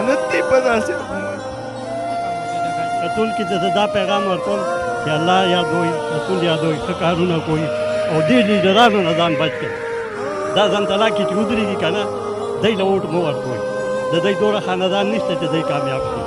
لعنت دی په داسې حکومت. کتونکي ته زه دا پیغام ورکوم چې الله یادوي، رسول یادوي، ښه کارونه کوي او دې لیډرانو نه ځان بچ کړئ. دا ځان تلا کې چې ودرېږي که نه، دی له ووټ مه ورکوئ. د دوی دومره خاندان نشته چې دوی کامیاب شي.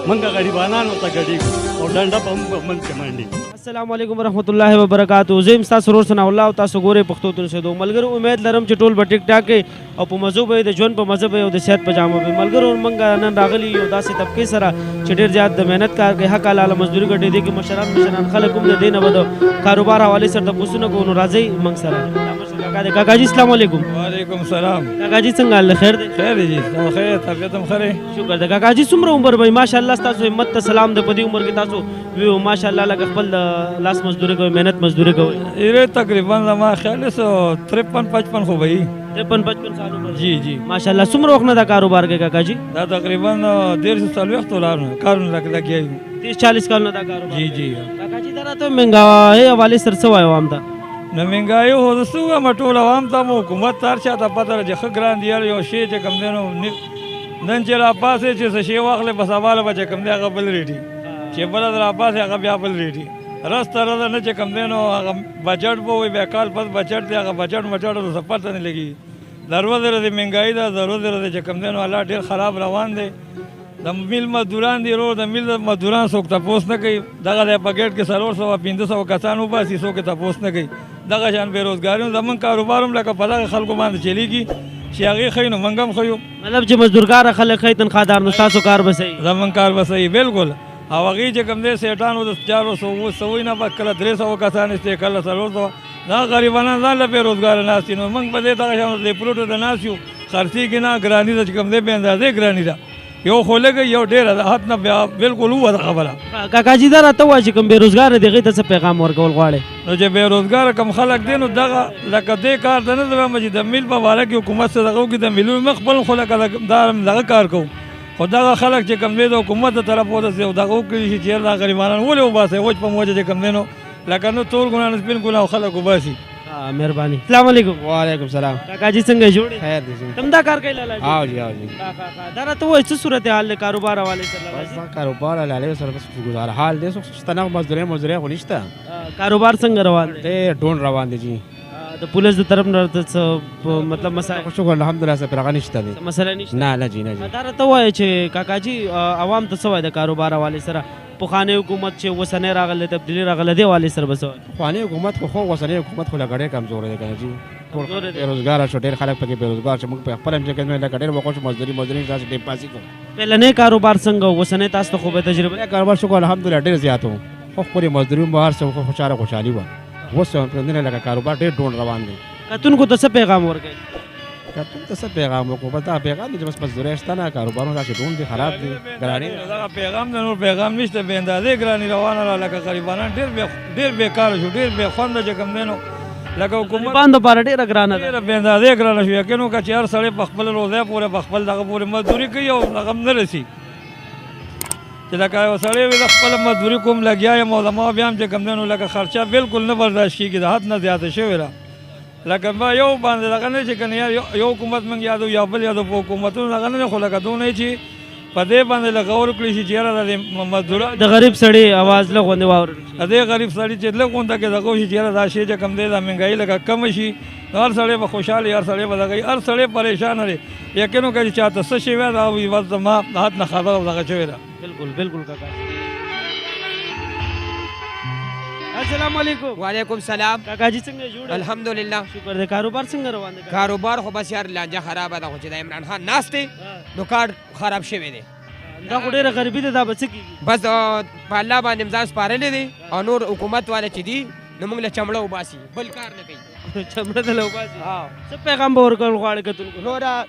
موږ غریبانانو ته ګډېږو او ډنډه به موږ منځ کې منډي. السلام علیکم ورحمت الله وبرکاتو. زه یم ستاسو ورور ثناء الله او تاسو ګورئ پښتو تون. ملګرو، امید لرم چې ټول به ټیک ټاک او په مزو به د ژوند په مزه به او د صحت په جامو به. ملګرو، موږ نن راغلي یو داسې طبقې سره چې ډېر زیات د محنت کار کوي، حق حلاله مزدوري ګټي دي کې مشران مشران خلک هم د دې نه به د کاروبار حوالې سره تپوسونه کوو. نو راځئ موږ سره. کاکا دی. کاکا جی، السلام علیکم. وعلیکم السلام. کاکا جی، څنګه حال؟ خیر دی؟ خیر دی جی، خیر، طبیعت هم ښه دی. شکر ده. کاکا جی، څومره عمر به؟ ماشاءالله، ستاسو همت ته سلام ده. په دې عمر کې تاسو ویو ماشاءالله لکه خپل د لاس مزدوري کوئ، محنت مزدوري کوئ. یره، تقریبا زما خیال سو 53 55 خو به. 53 55 سال عمر؟ جی جی. ماشاءالله. څومره وخت نه دا کاروبار کوي کاکا جی؟ دا تقریبا 40 کالونو کارونه لګیا یو. 30 40 کالونه دا کاروبار؟ جی جی. کاکا جی، دا راته مهنګایۍ حوالې سره څه وایو عوام ته؟ نو مهنګایي خو زه څه ووایم، ټول عوام ته مو حکومت ته هر چا ته پته ده چې ښه ګران دي. هر یو شی چې کوم دی نو نن چې راپاڅې چې څه شی واخلې، په سبا له به چې کوم دی هغه بل ریټي، چې بله راپاڅې هغه بیا بل ریټي. ورځ تر ورځه نه چې کوم دی نو هغه بجټ به وي، بیا کال پس بجټ دی، هغه بجټ مچټ څه پته نه لګي. د ورځې ورځې مهنګایي ده، د ورځې ورځې چې کوم دی نو حالات ډېر خراب روان دی. د میل مزدوران دي ورور، د میل مزدوران څوک تپوس نه کوي. دغه ځای په ګېټ کې 400 500 کسان وباسي، څوک یې تپوس نه کوي. دغه شان بېروزګاري زمونږ کاروبار هم لکه په دغه خلکو باندې چلېږي چې هغې ښه نو موږ هم ښه یو. مطلب چې مزدورکاره خلک ښه، تنخوادار، نو ستاسو کار به صحیح. زمونږ کار به صحیح، بالکل. او هغې چې کوم دی سیټانو د 400 700 نه بس کله 300 کسان ایستي، کله 400. دا غریبانان ځان له بېروزګاره ناست دي. نو موږ په دې دغه شان د پلوټو ته ناست یو، خرڅېږي نه. ګراني ده چې کوم دی، بې اندازې ګراني ده. یو خو لږه، یو ډېره ده، حد نه بیا بالکل ووته خبره. کاکا جی، دا راته ووایه چې کوم بېروزګاره دی، هغې ته څه پیغام ورکول غواړې؟ نو چې بېروزګاره کوم خلک دي نو دغه لکه دې کار ته نه وایم چې د میل په باره کې حکومت څه دغه وکړي. د میلونو موږ خپل خو لکه دا دغه کار کوو، خو دغه خلک چې کوم دی د حکومت د طرف ورسي او دغه وکړي چې چېرې دا غریبانان ولې وباسي وچ په موجه چې کوم دی نو لکه نو تور ګناه نه سپین ګناه خلک وباسي. مهرباني. السلام علیکم. وعلیکم السلام. کاکا جی، څنګه جوړ؟ خیر دی. تم دا کار کوي لالا جی؟ آو جی، آو جی. دا راته وایي څه صورتحال دی کاروبار حوالې سره لالا بس جی؟ دا کاروبار لاله سره بس گزاره حال دی، ستنه مزدوري مزدوري خو نشته. کاروبار څنګه روان دی؟ ډېر ډون روان دی جی. د پولیس د طرف نه راته څه مطلب مسائل؟ شکر الحمدلله، څه پرغه نشته دی. څه مسله نشته؟ نه نه جی، نه جی. دا راته وایي چې کاکا جی، عوام ته څه وایي د کاروبار حوالې سره؟ پخوانی حکومت چې اوسنی راغلی، تبدیلي راغلی دی، حوالې سره به څه وایي؟ پخوانی حکومت خو ښه، اوسنی حکومت خو لکه ډېر کمزوری دی که نه جی. ټول کمزوری دی. بېروزګاره شو، ډېر خلک پکې بېروزګار شو. موږ په خپله هم چې کوم لکه ډېر وخت شو مزدوري مزدوري داسې ټیم پاسي کوو. پهلنی کاروبار څنګه و، اوسنی تاسو ته خو به تجربه؟ پهلنی کاروبار شکر الحمدلله ډېر زیات و، خو ښکلې مزدوري هم هر څه خو خوشحاله خوشحالي وه. اوس نه لکه کاروبار ډېر ډون روان دی. کتونکو ته څه پیغام ورکوي؟ کتونکو ته څه پیغام وکړو؟ بس دا پیغام دی چې بس مزدوري شته نه، کاروبارونه داسې ډون دي، خراب دي، ګراني. دغه پیغام دی، نور پیغام نشته. بې اندازې ګراني روانه ده، لکه غریبانان ډېر ډېر بېکاره شو، ډېر بې خونده چې کوم دی نو لکه حکومت غریبان دپاره ډېره ګرانه ده. ډېره بې اندازې ګرانه شو. یقین وکړه چې هر سړی په خپل روزۍ پورې په خپل دغه پورې مزدوري کوي او هغه هم نه رسي. چې لکه یو سړی وي، زه خپله مزدوري کوم لګیا یم او زما بیا هم چې کوم دی نو لکه خرچه بالکل نه برداشت کېږي، د حد نه زیاته شوې ده. لکه ما یو باندې دغه نه چې کنه یو حکومت موږ یادو یا بل یادو، په حکومتونو دغه نه، خو لکه دونه چې په دې باندې لږ غور وکړي شي چې یاره د دې مزدوران د غریب سړي اواز لږ غوندې واورل شي. د دې غریب سړي چې لږ غونډه کې دغه وشي چې یاره دا شی چې کوم دی دا مهنګایي لږه کمه شي، نو هر سړی به خوشحاله وي، هر سړی به دغه وي، هر سړی پریشان دی. یقین وکړه چې چاته څه شوی دا وي، بس زما د حد نه خبره دغه شوې ده. بالکل بالکل کاکا. السلام علیکم. وعلیکم سلام. کاکا جی، څنګه جوړ؟ الحمدلله شکر دی. کاروبار څنګه روان دی؟ کاروبار خو بس یار لانجه خرابه ده، خو چې د عمران خان ناست دی نو کار خراب شوی دی. دا خو ډېره غریبي ده، دا به څه کېږي؟ بس په الله باندې ځان سپارلی دی او نور حکومت والا چې دي نو موږ له چمړه وباسي، بل کار نه کوي. چمړه دله وباسي. ها. څه پیغام به ورکول غواړې کتونکو؟ نوره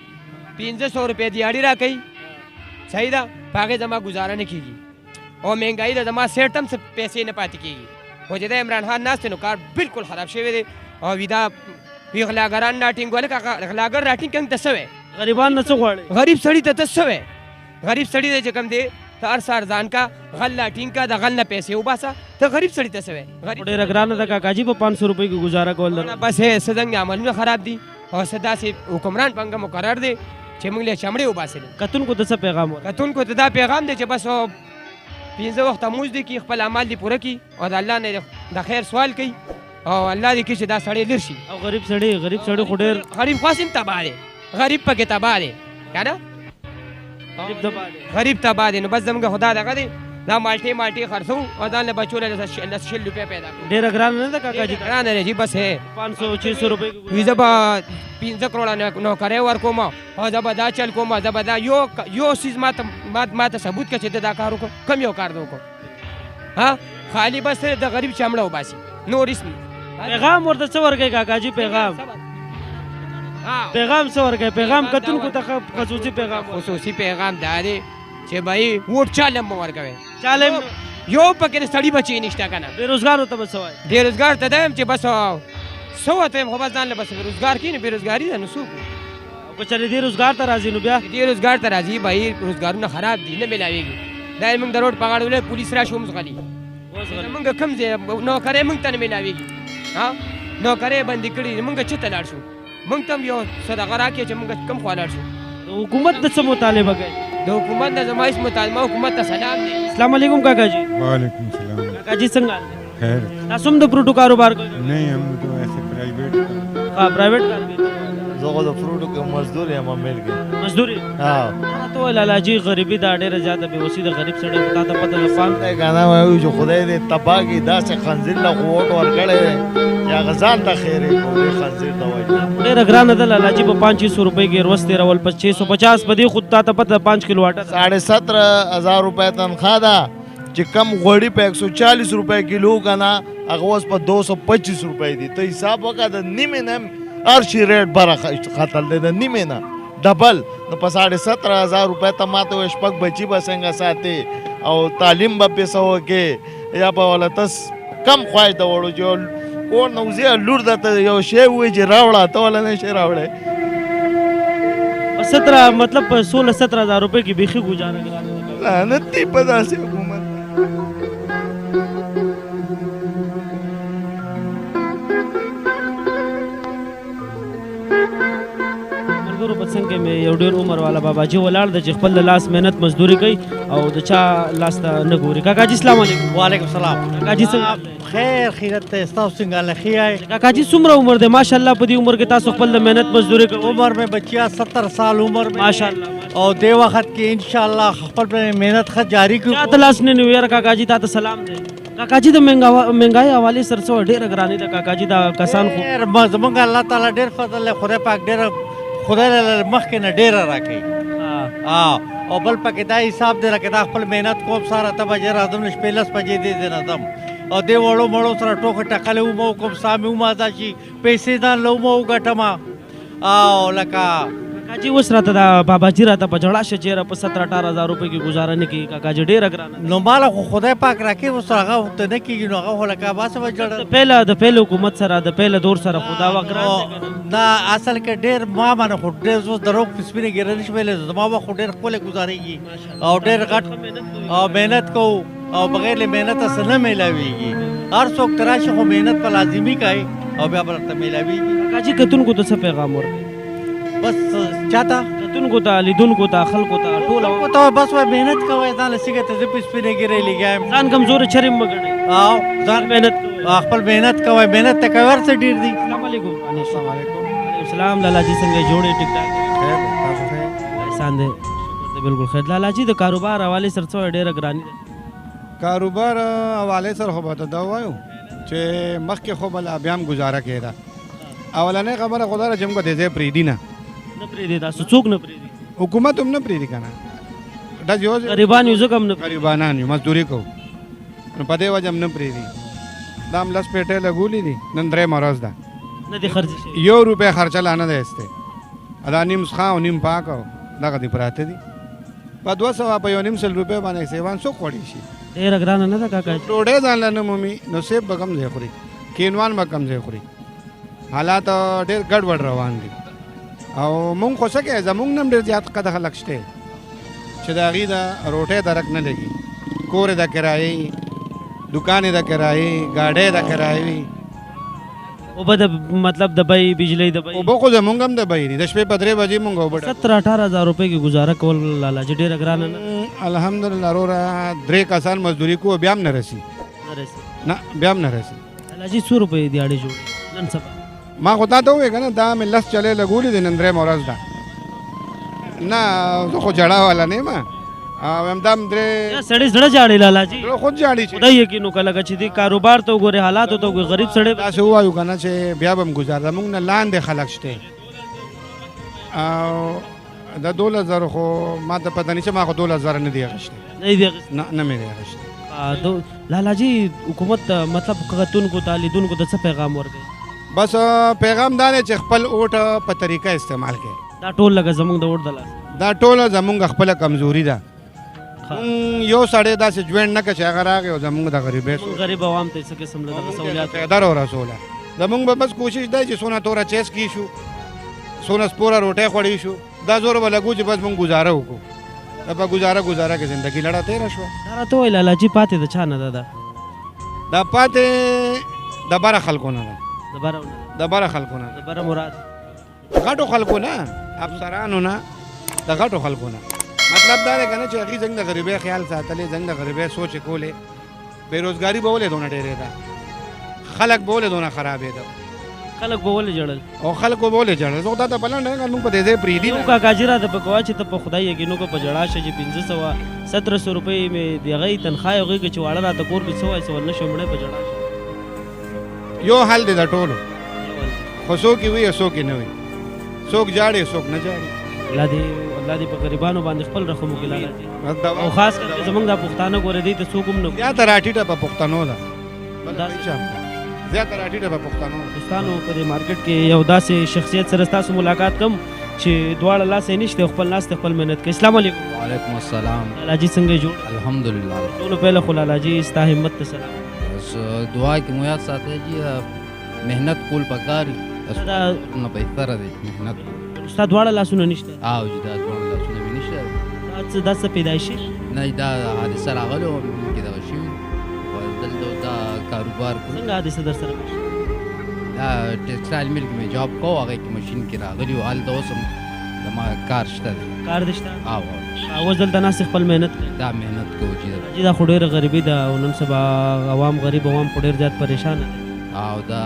500 روپۍ دیاړي راکوي، صحیح ده، په هغې زما ګزاره نه کېږي او مهنګایي ده، زما سیټ هم څه پیسې نه پاتې کېږي. خو چې د عمران خان ناست دی نو کار بالکل خراب شوی دی. او وی دا وی غلاګران راټینګ ولکه غلاګر راټینګ کړي ته څه وایې؟ غریبان نه څه غواړي؟ غریب سړي ته ته څه وایې؟ غریب سړي دی چې کوم دی ته هر سهار ځان کا غل راټینګ کا، د غل نه پیسې وباسه، ته غریب سړي ته څه وایې؟ غریب ډېره ګرانه ده کاکا جي، په 500 روپۍ کې ګزاره کول نه، بس هې، څه څنګه عملونه خراب دي او څه داسې حکمران پنګه مقرر دی چې چې موږ له چمړې وباسلې. کتونکو ته څه پیغام ورکوې؟ کتونکو ته دا پیغام دی چې بس 5 وخته لمونځ دې کړي، خپل اعمال دې پوره کړي او د الله نه د خیر سوال کوي او الله دې کړي چې دا سړی لر شي. او غریب سړی، غریب سړی خو ډېر غریب خو هسې هم تباه دی، غریب پکې تباه دی که نه، غریب تباه دی. نو بس زموږ خدا دغه دی، دا مالټې مالټې خرڅوو او ځان له بچو له 10 20 روپۍ پیدا کړو. ډېره ګرانه نه ده کاکا جي؟ ګرانه ده جي، بس هې 500 600 روپۍ. وي زه به 5 کروړه نوکرۍ ورکوم او زه به دا چل کوم، زه به دا یو څیز ما ته ثبوت کړه چې ده دا کار وکړو، کوم یو کار ده وکړو. ها خالي بس د غریب چمړه وباسي، نور هېڅ نه. پیغام ورته څه ورکوې کاکا جي؟ پیغام پیغام څه ورکوې؟ پیغام کتونکو ته خصوصي پیغام؟ خصوصي پیغام دا دی چې بھائی ووټ چا له مه ورکوې، چا له یو پکې د سړي بچی نشته که نه. بېروزګارو ته به څه وایې؟ بېروزګار ته دا یم چې بس څه ورته وایم، خو بس ځان له بس روزګار کړي، نو بېروزګاري ده نو څوک. او که چېرې دې روزګار ته راځي نو بیا؟ دې روزګار ته راځي بھائی روزګارونه خراب دي، نه میلاویږي. دا یې موږ د روډ په غاړه ولې پولیس راشي ومزغلي، موږ کوم ځای نوکرۍ موږ ته نه میلاویږي. ها نوکرۍ بندې کړي، موږ چېرته لاړ شو؟ موږ ته هم یو صدقه راکړي چې موږ کوم خوا لاړ شو. د حکومت د څه مطالبه کوي؟ د حکومت نه زما هېڅ مطالبه، حکومت ته سلام دی. السلام علیکم کاکا جی. وعلیکم سلام. کاکا جی څنګه حال دی؟ خیر. تاسو هم د فروټو کاروبار کوئ؟ نه، هم تو ایسے پرائیویٹ. ها پرائیویٹ کار کوئ؟ زه خو د فروټو کې مزدور یم، امیر کې مزدور یې؟ ها. ته وایې لالا جي غریبي دا ډېره زیاته بېوسي ده، غریب سړی خو تا ته پته ده فام دی که نه. وایو چې خدای دې تباه کړي، داسې خنزیر له خو ووټ ورکړی دی چې هغه ځان ته خیر یې کړو، دې خنزیر ته وایي. ډېره ګرانه ده لالا جي، په 500 روپۍ کې روز تېرول، په 650 په دې خو تا ته پته ده 5 کیلو آټه ده. 17,500 روپۍ تنخوا ده، چې کم غوړي په 140 روپۍ کیلو که نه، هغه اوس په 225 روپۍ دي. ته حساب وکړه، د نیمې نه هم هر شي ریټ بره ختل دی، د نیمې نه ډبل. نو په 17,500 روپۍ ته ما ته وایي 6 بچي به څنګه ساتې او تعلیم به پې څه وکې، یا به وله ته کم خواهش د وړو چې کور نه وځې، لور درته یو شی ووایي چې راوړه، ته وله نه شی راوړی. په 17 مطلب په 16 17,000 روپۍ کې بیخي ګوزاره ګرانه ده. لعنت دی په داسې حکومت. ملګرو په څنګ کې مې یو ډېر عمر والا باباجي ولاړ دی چې خپل د لاس محنت مزدوري کوي او د چا لاس ته نه ګوري. کاکا جي السلام علیکم. وعلیکم السلام. کاکا جي څنګه؟ خیر خیرت دی، ستاسو څنګه حال ښه یې؟ کاکا جي څومره عمر دی؟ ماشاءالله په دې عمر کې تاسو خپل د محنت مزدوري کوئ. عمر مې بچیا 70 سال عمر مې. ماشاءالله. او دې وخت کې انشاءالله خپل محنت ښه جاري کړو. چا ته لاس نه نیو یاره کاکا جي، تا ته سلام دی. کاکا جي د مهنګایۍ حوالې سره څه وایې؟ ډېره ګراني ده کاکا جي، دا کسان خو ډېر زمونږ الله تعالی ډېر فضل دی، خدای پاک ډېر خدای له مخکې نه ډېره راکوي. او بل پکې دا حساب دی لکه دا خپل محنت کوم، سهار 8 بجې راځم، له شپې 10 بجې دې ځای نه ځم او دې وړو مړو سره ټوخې ټکلې ومه وکړم، ساه مې ومازه شي، پیسې ځان له ومه وګټم. او لکه کاکا جي اوس راته دا باباجي راته په ژړا شه چې یاره په 17 18,000 روپۍ کې ګوزاره نه کېږي کاکا جي، ډېره ګرانه ده. نو ماله خو خدای پاک راکوي، اوس هغه ته نه کېږي، نو هغه خو لکه باسه به ژړل. د پیل حکومت سره، د پیل دور سره خو دا وخت ګران دی که نه؟ نه اصل کې ډېر ما باندې خو ډېر اوس دروغ په سپینې ږیره نه شي ویلی، زما وخت خو ډېر ښکلی ګوزارېږي او ډېر غټ او محنت کوو او بغیر له محنته څه نه میلاویږي. هر څوک ته راشي خو محنت په لازمي کوي او بیا به درته میلاویږي. کاکا جي کتونکو ته څه پیغام ورکوې؟ بس چاته؟ کتونکو ته، لیدونکو ته، خلکو ته، ټول خلکو ته بس وایي محنت کوئ، ځان له څنګه ته زه په سپینې ږیرې لګیا یم. ځان کمزوری چرې مه ګڼئ. او ځان محنت کوئ. خپل محنت کوئ، محنت ته کوئ، هر څه ډېر دي. السلام علیکم. السلام علیکم. وعلیکم السلام. لالا جي څنګه جوړ یې؟ ټیک ټاک؟ خیر، تاسو ښه یې؟ احسان دی، شکر دی، بالکل خیر. لالا جي د کاروبار حوالې سره څه وایې؟ ډېره ګراني ده. کاروبار حوالې سره خو به ته دا ووایو چې مخکې خو به لا بیا هم ګزاره کېده. اولنۍ خبره خو دا ده چې موږ دې ځای پرېږدي نه. نه پرېږدي تاسو؟ څوک نه پرېږدي؟ حکومت هم نه پرېږدي که نه، داسې یو ځای غریبان یو ځکه هم نه پرېږدي. غریبانان یو، مزدوري کوو، نو په دې وجه هم نه پرېږدي. دا هم 10 پیټۍ لګولې دي، نن درېیمه ورځ ده، نه دي خرڅې شوې. 1 روپۍ خرچه لا نه ده ایستې. دا نیم څښه او نیم پاک او دغه دي پراته دي. په 200 په 1.5 روپۍ باندې سیوان څوک خوړی شي؟ ډېره ګرانه نه ده کاکا؟ ډوډۍ ځان له نه مومي، نو سیب به کوم ځای خوري، کینوان به کوم ځای خوري. حالات ډېر ګډوډ روان دي. او مونږ خو څه کوې، زمونږ نه هم ډېر زیات قدر خلک شته چې د هغې د روټۍ درک نه لګي، کور یې د کرایې، دکان یې د کرایې، ګاډۍ د کرایې وي. اوبه د مطلب د بیې، بجلۍ د بیې. اوبه خو زمونږ هم د بیې دي، د شپې په 3 بجې مونږ اوبه 17-18 هزار روپۍ کې ګزاره کول لالا جي ډېره ګرانه نه؟ الحمدلله وروره، 3 کسان مزدوري کوو بیا هم نه رسي. نه رسي؟ نه، بیا هم نه رسي. لالا جي څو روپۍ دیاړې جوړې نن سبا؟ ما خو تا ته وویل که نه، دا مې 10 چلې لګولې دي، نن درېیمه ورځ ده. نه زه خو جړا والا نه یم، او همدا هم درې سړی زړه جاړي لالا جي، زړه خود جاړي چې خدای یقین وکړه لکه چې دې کاروبار ته وګورې، حالاتو ته وګورې، غریب سړی داسې ووایو که نه چې بیا به هم ګزار. زموږ نه لاندې خلک شته او د 12 زرو خو ما ته پته نشته، ما خو 12 زره نه دی اخیستی. نه دی اخیستی؟ نه، نه مې دی اخیستی. لالا جي حکومت ته مطلب کتونکو ته، لیدونکو ته څه پیغام ورکوي؟ بس پیغام دا دی چې خپل اوټ په طریقه استعمال کړئ. دا ټول لکه زموږ د اوټ د لاس، دا ټوله زموږ خپله کمزوري ده. یو سړی داسې جوین نه کړه چې هغه راغی او زموږ د غریبۍ زموږ غریب عوام ته څه قسم له دغه سهولیات فایده راورسوله. زموږ به بس کوشش دی چې څونه توره چیس کی شو، څونه سپوره روټۍ خوړی شو، دا زور به لګو چې بس موږ ګزاره وکړو. دا په ګزاره ګزاره کې زندګي لړه تېره شوه. دا راته ووایه لالا جي، پاتې د چا نه ده دا؟ دا پاتې د بره خلکو نه ده. د بره نه؟ د بره خلکو نه. د بره مراد؟ غټو خلکو نه، افسرانو نه، د غټو خلکو نه. مطلب دا دی که نه چې هغوی زموږ د غریبۍ خیال ساتلی، زموږ د غریبۍ سوچ یې کولې. بېروزګاري به ولې دونه ډېرېده، خلک به ولې دونه خرابېده، خلک به ولې ژړل او خلکو به ولې ژړل. زه خو تا ته په لنډه وایم، موږ په دې ځای پرېږدي یو نه. کاکا جي راته په کوه چې ته په خدای یقین وکړه، په ژړا شه چې 500-1700 روپۍ مې د هغې تنخوا یې هغې کې چې واړه راته کور کې څه وایي څه ورنه شو، مړی په ژړا شه. یو حل دی د ټولو، خو څوک یې وي او څوک یې نه وي، څوک ژاړي څوک نه ژاړي. الله دې په غریبانو باندې خپل رحم وکړي لالا جي، او خاص کر چې زمونږ دا پښتانه ګوره دی ته څوک هم نه ګوري. زیاته راټیټه په پښتنو ده، زیاته راټیټه په پښتنو ده. دوستانو په دې مارکیټ کې یو داسې شخصیت سره ستاسو ملاقات کوم چې دواړه لاس یې نشته، خپل لاس ته خپل محنت کوي. السلام علیکم. وعلیکم السلام. لالا جي څنګه جوړ؟ الحمدلله. ټولو پهله خو لالا جي ستا همت ته سلام. بس دعا کې مو یاد ساتئ جي، محنت کول پکار نه بهتره دی محنت. ستا دواړه لاسونه نشته؟ او جي دا دواړه لاسونه مې نشته. دا څه پیدایشي؟ نه دا حادثه راغلې وه، مونږ کې دغه شوي دلته دا کاروبار کوو. څنګه حادثه در سره پېښه؟ دا ټیکسټایل میل کې مې جاب کوو، هغې کې ماشین کې راغلي وو، هلته اوس هم زما کار شته دی. کار دې شته؟ او اوس دلته ناست خپل محنت کوې؟ دا محنت کوو جي. جي دا خو ډېره غریبي ده، او نن سبا عوام غریب عوام خو ډېر زیات پریشانه دی. او دا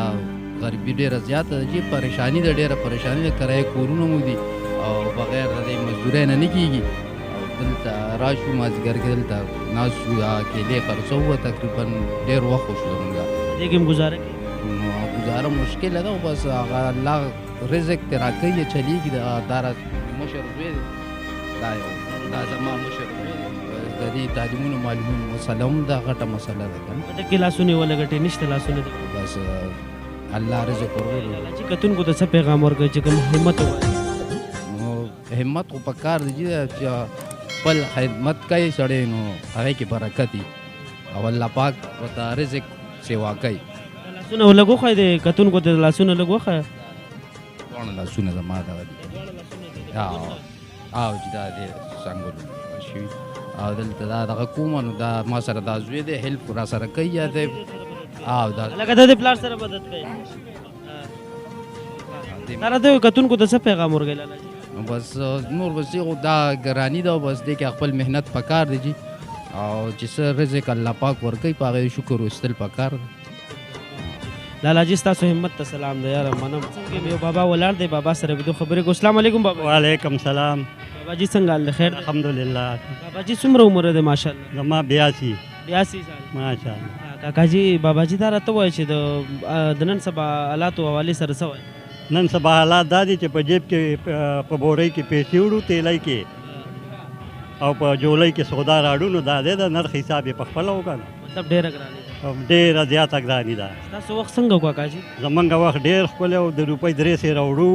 غریبي ډېره زیاته ده جي، پریشاني ده، ډېره پریشاني ده. کرایه کورونه مو دي او بغیر د دې مزدورۍ نه نه کېږي. او دلته راشو مازدیګر کې دلته ناست یو، کیلې خرڅوو، تقریبا ډېر وخت وشو زموږ. دې کې هم ګزاره کوي؟ نو ګزاره مشکله ده، خو بس هغه الله رزق دې راکوي، چلېږي. دا مشر زوی دی، دا یو دا زما مشر زوی دی. د دې تعلیمونو معلومونو مسله هم ده، غټه مسله ده که نه. په دې کې لاسونه یې ولګټې نشته لاسونه دې؟ بس الله رزق ورکړي. لالا جي کتونکو ته څه پیغام ورکوي چې کوم همت وغواړي؟ نو همت خو پکار دی چې خپل خدمت کوي سړی، نو هغې کې برکت وي او الله پاک ورته رزق سیوا کوي. لاسونه لږ وښایه دې کتونکو ته، لاسونه لږ وښایه. دواړه لاسونه زما دغه دي. او چې دا دې څنګه شوي او دلته دا دغه کوم، نو دا ما سره دا زوی دی، هیلپ را سره کوي. یا دی او دا لکه د پلار سره مدد کوي. دا راته کتونکو ته څه پیغام ورکوي لالا جي؟ بس نور بس خو دا ګراني ده، بس دې کې خپل محنت پکار دی جي، او چې څه رزق الله پاک ورکوي په هغې شکر ویستل پکار دی. لالا جي ستاسو همت ته سلام دی یاره، منم. څنګه یو بابا ولاړ دی، بابا سره به دوه خبرې کوو. السلام علیکم بابا. وعلیکم سلام. بابا جي څنګه حال دی؟ خیر دی؟ الحمدلله. بابا جي څومره عمر دی ماشاءالله؟ زما 82. 82 سال. ماشاءالله. کاکا جي بابا جي دا راته ووایه چې د نن سبا حالاتو حوالې سره څه وایې؟ نن سبا حالات دا دي چې په جیب کې په بورۍ کې پیسې وړو، تیلۍ کې او په جولۍ کې سودا راړو، نو دا دی د نرخ حساب یې په خپله وکړه. مطلب ډېره ګراني ده. ډېره زیاته ګراني ده. ستاسو وخت څنګه و کاکا جي؟ زمونږ وخت ډېر ښکلی و، د روپۍ 3 سېره وړو،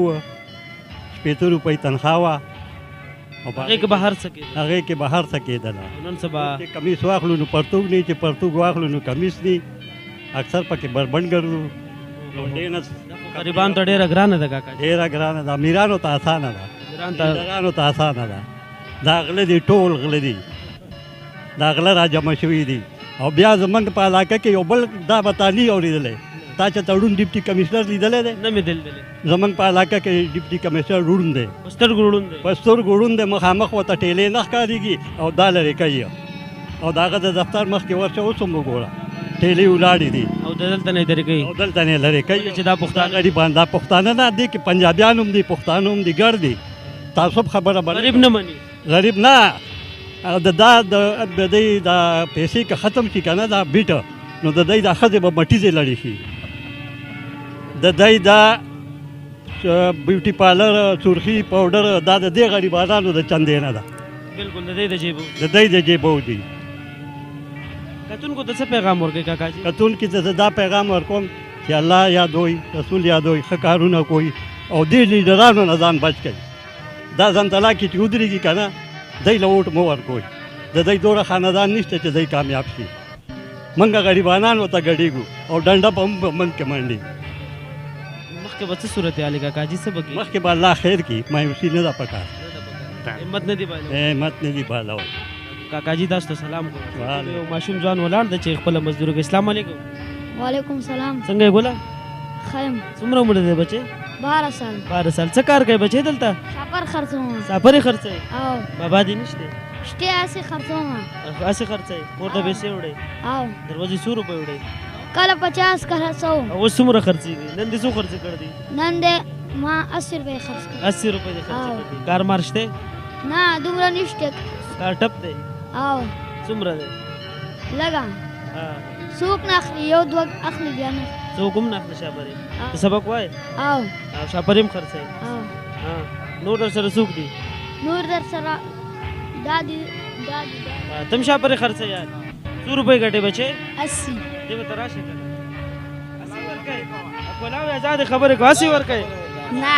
60 روپۍ تنخوا وه. هغې کې به هر څه کېدل. هغې کې به هر څه کېدله. نن سبا چې کمیس واخلو نو پرتوګ نه، چې پرتوګ واخلو نو کمیس نه، اکثر پکې بربنډ ګرځو. غریبانو ته ډېره ګرانه ده کاکا جي. ډېره ګرانه ده، امیرانو ته اسانه ده. امیرانو ته اسانه ده. دا غله دي، ټول غله دي، دا غله را جمع شوي دي. او بیا زمونږ په علاقه کې یو بل دا به تا نه اورېدلی تا چې ته ړوند ډپټي کمشنر لیدلی دی؟ نه مې دی لیدلی. زمونږ په علاقه کې ډپټي کمشنر ړوند دی. په سترګو ړوند دی. په سترګو ړوند دی، مخامخ ورته ټیلې نه ښکارېږي او دا لرې کوي او د هغه د دفتر مخکې ورشه اوس هم وګوره ټیلې ولاړې دي او د دلته نه یې لرې کوي. او دلته نه یې لرې کوي چې دا پښتانه غریبان، دا پښتانه نه دي کې پنجابیان هم دي، پښتانه هم دي، ګړ دي. تعصب خبره به غریب نه مني. غریب نه، د دا د دې د پیسې که ختم شي که نه دا بیټ، نو د دې د ښځې به مټیزې لړې شي. د دې دا بیوټي پارلر، سرخي پاوډر، دا د دې غریبانو د چندې نه ده. بالکل د دې د جیبو، د دې د جیبو دي. کتونکو ته څه پیغام ورکوي کاکا جي؟ کتونکو ته زه دا پیغام ورکوم چې الله یادوي، رسول یادوي، ښه کارونه کوي او دې لیډرانو نه ځان بچ کړي. دا ځان تلا کې چې ودرېږي که نه، دی له ووټ مه ورکوئ. د دی دومره خاندان نشته چې دی کامیاب شي. موږ غریبانان ورته ګډېږو او ډنډه به هم په موږ کې منډي. مخکې به څه صورتحال کاکا جي، څه به کېږي؟ مخکې به الله خیر کړي، مایوسي نه ده پکار. همت نه دی بایلولی. همت نه دی بایلولی. کاکا جي تاسو ته سلام کوم. یو ماشوم ځوان ولاړ دی چې خپله مزدوري کوي. اسلام علیکم. وعلیکم سلام. څنګه یې ګله؟ ښه یم. څومره عمر دی بچې؟ 12 سال. 12 سال. څه کار کوې بچې دلته؟ ساپر خرڅوم. ساپرې خرڅوې؟ او. بابا دې نشته؟ شته، هسې خرڅوم. هسې خرڅوې؟ کور ته پیسې وړې؟ او. دروازې څو روپۍ وړې؟ کله 50 کله 100. او اوس څومره خرڅېږي؟ نن دې څو خرڅې کړې دي؟ نن دې ما 80 روپۍ خرڅ کړې. 80 روپۍ دې خرڅې کړې دي. کار مار شته؟ نه، دومره نشته. کار ټپ دی؟ او. څومره دی؟ لږه. څوک نه اخلي، یو دوه اخلي بیا نه. څوک هم نه اخلي شاپرې؟ ته سبق وایې؟ او. او شاپرې هم خرڅوې؟ او. نور در سره څوک دي؟ نور در سره دا دي، دا دي، دا دي. ته هم شاپرې خرڅوې یار؟ څو روپۍ ګټې بچې؟ 80. دې به ته راشې که نه؟ 80 ورکوې؟ کولاوې ازادې خبرې کوه، 80 ورکوې؟ نه،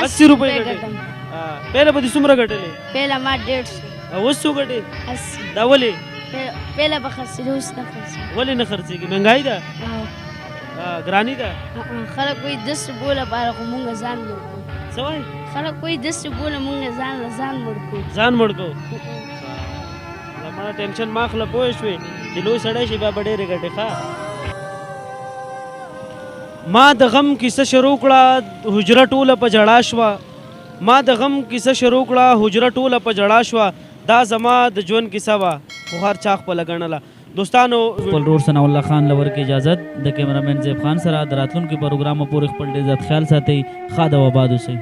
80 روپۍ ګټې. پهله به دې څومره ګټلې؟ پهله ما 150. او اوس څو ګټې؟ 80. دا ولې؟ پهله به خرڅېده، اوس نه خرڅېږي. ولې نه خرڅېږي؟ مهنګایي ده؟ ګراني ده؟ خلک وایي داسې بوله باره خو مونږ ځان مړ کړو. څه وایي؟ خلک وایي داسې بوله مونږ ځان له ځان مړ کړو. ځان مړ کړو. زما ټینشن ما اخله، پوه شوې چې لوی سړی شي بیا به ډېرې ګټې. ښه ما د غم کیسه شروع کړه، حجره ټوله په ژړا شوه. ما د غم کیسه شروع کړه، حجره ټوله په ژړا شوه. دا زما د ژوند کیسه وه، خو هر چا خپله ګڼله. دوستانو خپل ورور ثناء الله خان له ورکې اجازت د کیمرامین زیب خان سره د راتلونکي پروګرامه پورې خپل ډېر زیات خیال ساتئ. ښاد او آباد اوسئ.